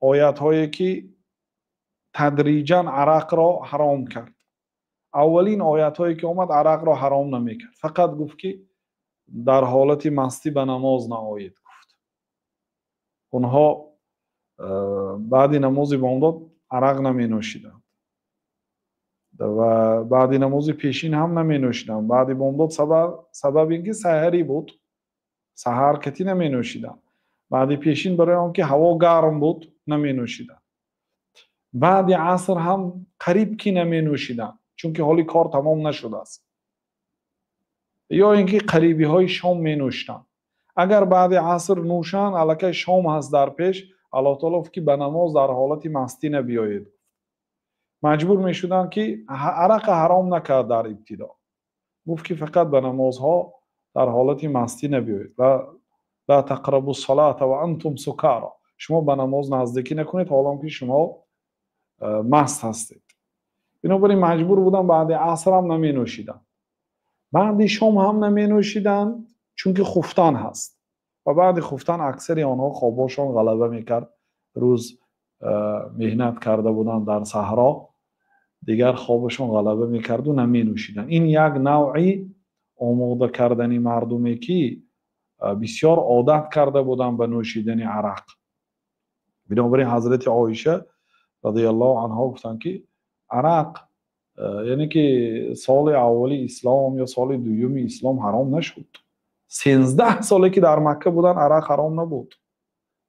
Оятҳое ки тадриҷан арақро ҳаром кард. Аввалин оятҳое ки омад, арақро ҳаром намекард, фақат гуфт, ки дар ҳолати мастӣ ба намоз наоед, гуфт. Онҳо баъди намози бомдод арақ наменӯшиданд ва баъди намози пешин ҳам наменӯшиданд. Баъди бомдод сабаб ин ки саҳарӣ буд, саҳар кати наменӯшиданд. Баъди пешин барои он ки ҳаво гарм буд, наменӯшиданд. Баъди аср ҳам қариб ки наменӯшиданд, чунки ҳоли кор тамом нашудааст, ё ин ки қарибиҳои шом менӯшиданд. Агар баъди аср нӯшанд, аллакай шом ҳаст дар пеш. Аллоҳ таоло гуфт, ки ба намоз дар ҳолати мастӣ набиёед. Маҷбур мешуданд, ки арақа ҳаром накард дар ибтидо, гуфт, ки фақат ба намозҳо дар ҳолати мастӣ набиёед ва ла тақрабу салата ва антум сукара, шумо ба намоз наздикӣ накунед, ҳолон ки шумо маст ҳастед. Бинобар ин маҷбур буданд, баъди аср ҳам наменӯшиданд, баъди шом ҳам наменӯшиданд, чунки хуфтан ҳаст ва баъди хуфтан аксари онҳо хобҳошон ғалаба мекард. Рӯз меҳнат карда буданд дар саҳро, дигар хобашон ғалаба мекарду наменӯшиданд. Ин як навъи омода кардани мардуме, ки бисёр одат карда буданд ба нӯшидани арақ. Бинобар ин ҳазрати Оиша радиаллоҳу анҳо гуфтанд, ки арақ, яъне ки соли аввали ислом ё соли дуюми ислом ҳаром нашуд. 13 соле ки дар Макка буданд, арақ ҳаром набуд.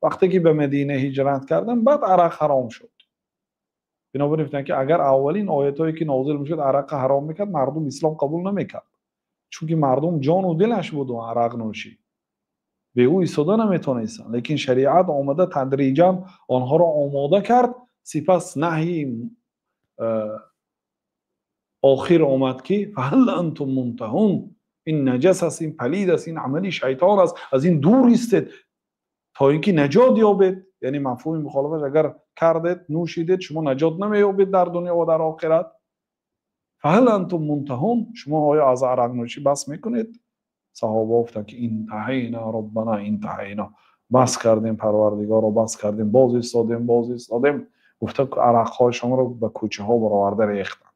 Вақте ки ба Мадина ҳиҷрат карданд, баъд арақ ҳаром шуд. Бинобар ин гуфтанд, ки агар аввалин оятҳое ки нозил мешуд, арақа ҳаром мекард, мардум ислом қабул намекард, чунки мардум ҷону дилаш буд арақнӯшӣ, бе ӯ истода наметонистанд. Лекин шариат омада тадриҷан онҳоро омода кард. Сипас наҳйи охир омад, ки фаҳал антум мунтаҳун, ин наҷас аст, ин палид аст, ин амали шайтон аст, аз ин дур истед, то ин ки наҷот ёбед. Яъне мафҳуми мухолифаш, агар кардед, нӯшидед, шумо наҷот намеёбед дар дунё ва дар охират. Фаҳал антум мунтаҳун, шумо оё аз арақнӯшӣ бас мекунед? Саҳоба гуфтанд, ки интаҳайна роббана интаҳайна, бас кардем, Парвардигоро, бас кардем, боз истодем, боз истодем, гуфта, арақҳояшонро ба кӯчаҳо бароварда рехтанд.